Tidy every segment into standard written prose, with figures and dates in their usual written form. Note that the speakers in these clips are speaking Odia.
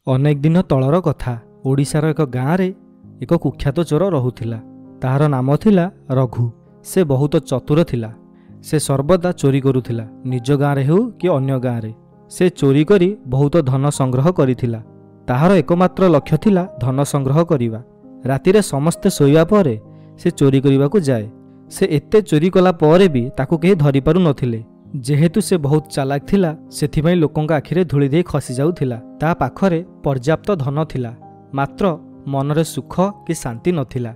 ଅନେକ ଦିନ ତଳର କଥା। ଓଡ଼ିଶାର ଏକ ଗାଁରେ ଏକ କୁଖ୍ୟାତ ଚୋର ରହୁଥିଲା। ତାହାର ନାମ ଥିଲା ରଘୁ। ସେ ବହୁତ ଚତୁର ଥିଲା। ସେ ସର୍ବଦା ଚୋରି କରୁଥିଲା, ନିଜ ଗାଁରେ ହେଉ କି ଅନ୍ୟ ଗାଁରେ। ସେ ଚୋରି କରି ବହୁତ ଧନ ସଂଗ୍ରହ କରିଥିଲା। ତାହାର ଏକମାତ୍ର ଲକ୍ଷ୍ୟ ଥିଲା ଧନ ସଂଗ୍ରହ କରିବା। ରାତିରେ ସମସ୍ତେ ଶୋଇବା ପରେ ସେ ଚୋରି କରିବାକୁ ଯାଏ। ସେ ଏତେ ଚୋରି କଲା ପରେ ବି ତାକୁ କେହି ଧରିପାରୁ ନଥିଲେ। ଯେହେତୁ ସେ ବହୁତ ଚାଲାକ ଥିଲା, ସେଥିପାଇଁ ଲୋକଙ୍କ ଆଖିରେ ଧୂଳି ଦେଇ ଖସି ଯାଉଥିଲା। ତା ପାଖରେ ପର୍ଯ୍ୟାପ୍ତ ଧନ ଥିଲା, ମାତ୍ର ମନରେ ସୁଖ କି ଶାନ୍ତି ନଥିଲା।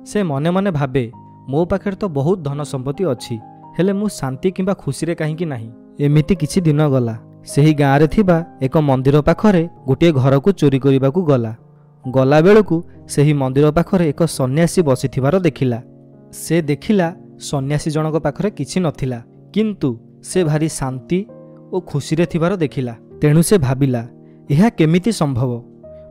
ସେ ମନେ ମନେ ଭାବେ, ମୋ ପାଖରେ ତ ବହୁତ ଧନ ସମ୍ପତ୍ତି ଅଛି, ହେଲେ ମୁଁ ଶାନ୍ତି କିମ୍ବା ଖୁସିରେ କାହିଁକି ନାହିଁ? ଏମିତି କିଛି ଦିନ ଗଲା। ସେହି ଗାଁରେ ଥିବା ଏକ ମନ୍ଦିର ପାଖରେ ଗୋଟିଏ ଘରକୁ ଚୋରି କରିବାକୁ ଗଲା। ଗଲାବେଳକୁ ସେହି ମନ୍ଦିର ପାଖରେ ଏକ ସନ୍ନ୍ୟାସୀ ବସିଥିବାର ଦେଖିଲା। ସେ ଦେଖିଲା ସନ୍ନ୍ୟାସୀ ଜଣଙ୍କ ପାଖରେ କିଛି ନଥିଲା, କିନ୍ତୁ ସେ ଭାରି ଶାନ୍ତି ଓ ଖୁସିରେ ଥିବାର ଦେଖିଲା। ତେଣୁ ସେ ଭାବିଲା, ଏହା କେମିତି ସମ୍ଭବ?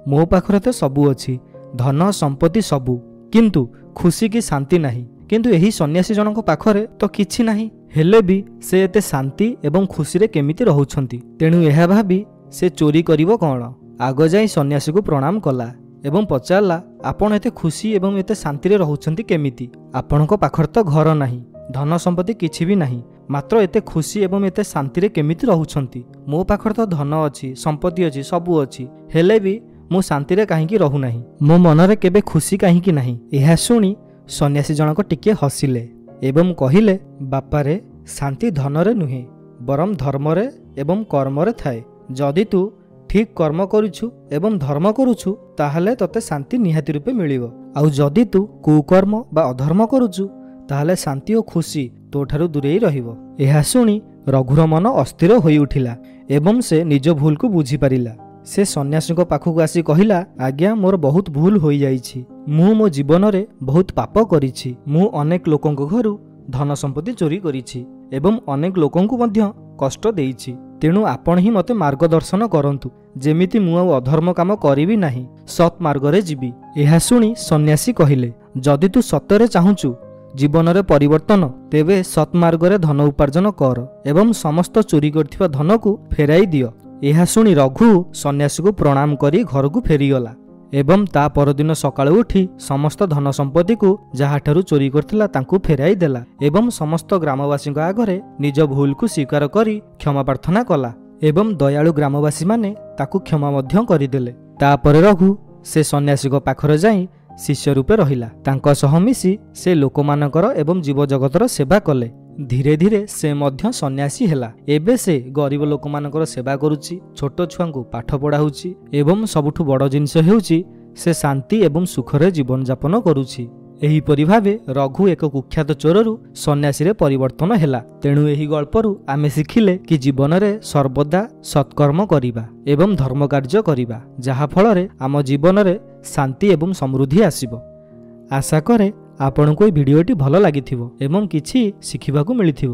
ମୋ ପାଖରେ ତ ସବୁ ଅଛି, ଧନ ସମ୍ପତ୍ତି ସବୁ, କିନ୍ତୁ ଖୁସି କି ଶାନ୍ତି ନାହିଁ। କିନ୍ତୁ ଏହି ସନ୍ନ୍ୟାସୀ ଜଣଙ୍କ ପାଖରେ ତ କିଛି ନାହିଁ, ହେଲେ ବି ସେ ଏତେ ଶାନ୍ତି ଏବଂ ଖୁସିରେ କେମିତି ରହୁଛନ୍ତି? ତେଣୁ ଏହା ଭାବି ସେ ଚୋରି କରିବ କ'ଣ, ଆଗ ଯାଇ ସନ୍ନ୍ୟାସୀକୁ ପ୍ରଣାମ କଲା ଏବଂ ପଚାରିଲା, ଆପଣ ଏତେ ଖୁସି ଏବଂ ଏତେ ଶାନ୍ତିରେ ରହୁଛନ୍ତି କେମିତି? ଆପଣଙ୍କ ପାଖରେ ତ ଘର ନାହିଁ, ଧନ ସମ୍ପତ୍ତି କିଛି ବି ନାହିଁ, ମାତ୍ର ଏତେ ଖୁସି ଏବଂ ଏତେ ଶାନ୍ତିରେ କେମିତି ରହୁଛନ୍ତି? ମୋ ପାଖରେ ତ ଧନ ଅଛି, ସମ୍ପତ୍ତି ଅଛି, ସବୁ ଅଛି, ହେଲେ ବି ମୁଁ ଶାନ୍ତିରେ କାହିଁକି ରହୁନାହିଁ? ମୋ ମନରେ କେବେ ଖୁସି କାହିଁକି ନାହିଁ? ଏହା ଶୁଣି ସନ୍ନ୍ୟାସୀ ଜଣକ ଟିକିଏ ହସିଲେ ଏବଂ କହିଲେ, ବାପାରେ, ଶାନ୍ତି ଧନରେ ନୁହେଁ, ବରଂ ଧର୍ମରେ ଏବଂ କର୍ମରେ ଥାଏ। ଯଦି ତୁ ଠିକ୍ କର୍ମ କରୁଛୁ ଏବଂ ଧର୍ମ କରୁଛୁ, ତାହେଲେ ତୋତେ ଶାନ୍ତି ନିହାତି ରୂପେ ମିଳିବ। ଆଉ ଯଦି ତୁ କୁକର୍ମ ବା ଅଧର୍ମ କରୁଛୁ, ତାହେଲେ ଶାନ୍ତି ଓ ଖୁସି ତୋଠାରୁ ଦୂରେଇ ରହିବ। ଏହା ଶୁଣି ରଘୁର ମନ ଅସ୍ଥିର ହୋଇଉଠିଲା ଏବଂ ସେ ନିଜ ଭୁଲକୁ ବୁଝିପାରିଲା। ସେ ସନ୍ନ୍ୟାସୀଙ୍କ ପାଖକୁ ଆସି କହିଲା, ଆଜ୍ଞା, ମୋର ବହୁତ ଭୁଲ ହୋଇଯାଇଛି। ମୁଁ ମୋ ଜୀବନରେ ବହୁତ ପାପ କରିଛି। ମୁଁ ଅନେକ ଲୋକଙ୍କ ଘରୁ ଧନ ସମ୍ପତ୍ତି ଚୋରି କରିଛି ଏବଂ ଅନେକ ଲୋକଙ୍କୁ ମଧ୍ୟ କଷ୍ଟ ଦେଇଛି। ତେଣୁ ଆପଣ ହିଁ ମୋତେ ମାର୍ଗଦର୍ଶନ କରନ୍ତୁ, ଯେମିତି ମୁଁ ଆଉ ଅଧର୍ମ କାମ କରିବି ନାହିଁ, ସତ୍ ମାର୍ଗରେ ଯିବି। ଏହା ଶୁଣି ସନ୍ନ୍ୟାସୀ କହିଲେ, ଯଦି ତୁ ସତରେ ଚାହୁଁଛୁ ଜୀବନରେ ପରିବର୍ତ୍ତନ, ତେବେ ସତ୍ ମାର୍ଗରେ ଧନ ଉପାର୍ଜନ କର ଏବଂ ସମସ୍ତ ଚୋରି କରିଥିବା ଧନକୁ ଫେରାଇ ଦିଅ। ଏହା ଶୁଣି ରଘୁ ସନ୍ନ୍ୟାସୀକୁ ପ୍ରଣାମ କରି ଘରକୁ ଫେରିଗଲା ଏବଂ ତା ପରଦିନ ସକାଳୁ ଉଠି ସମସ୍ତ ଧନ ସମ୍ପତ୍ତିକୁ ଯାହାଠାରୁ ଚୋରି କରିଥିଲା ତାଙ୍କୁ ଫେରାଇ ଦେଲା ଏବଂ ସମସ୍ତ ଗ୍ରାମବାସୀଙ୍କ ଆଗରେ ନିଜ ଭୁଲକୁ ସ୍ୱୀକାର କରି କ୍ଷମା ପ୍ରାର୍ଥନା କଲା ଏବଂ ଦୟାଳୁ ଗ୍ରାମବାସୀମାନେ ତାକୁ କ୍ଷମା ମଧ୍ୟ କରିଦେଲେ। ତାପରେ ରଘୁ ସେ ସନ୍ନ୍ୟାସୀଙ୍କ ପାଖରେ ଯାଇ ଶିଷ୍ୟ ରୂପେ ରହିଲା। ତାଙ୍କ ସହ ମିଶି ସେ ଲୋକମାନଙ୍କର ଏବଂ ଜୀବଜଗତର ସେବା କଲେ। ଧୀରେ ଧୀରେ ସେ ମଧ୍ୟ ସନ୍ନ୍ୟାସୀ ହେଲା। ଏବେ ସେ ଗରିବ ଲୋକମାନଙ୍କର ସେବା କରୁଛି, ଛୋଟ ଛୁଆଙ୍କୁ ପାଠ ପଢ଼ାଉଛି ଏବଂ ସବୁଠୁ ବଡ଼ ଜିନିଷ ହେଉଛି ସେ ଶାନ୍ତି ଏବଂ ସୁଖରେ ଜୀବନଯାପନ କରୁଛି। ଏହିପରି ଭାବେ ରଘୁ ଏକ କୁଖ୍ୟାତ ଚୋରରୁ ସନ୍ନ୍ୟାସୀରେ ପରିବର୍ତ୍ତନ ହେଲା। ତେଣୁ ଏହି ଗଳ୍ପରୁ ଆମେ ଶିଖିଲେ କି ଜୀବନରେ ସର୍ବଦା ସତ୍କର୍ମ କରିବା ଏବଂ ଧର୍ମ କାର୍ଯ୍ୟ କରିବା, ଯାହାଫଳରେ ଆମ ଜୀବନରେ ଶାନ୍ତି ଏବଂ ସମୃଦ୍ଧି ଆସିବ। ଆଶା କରେ ଆପଣଙ୍କୁ ଏହି ଭିଡ଼ିଓଟି ଭଲ ଲାଗିଥିବ ଏବଂ କିଛି ଶିଖିବାକୁ ମିଳିଥିବ।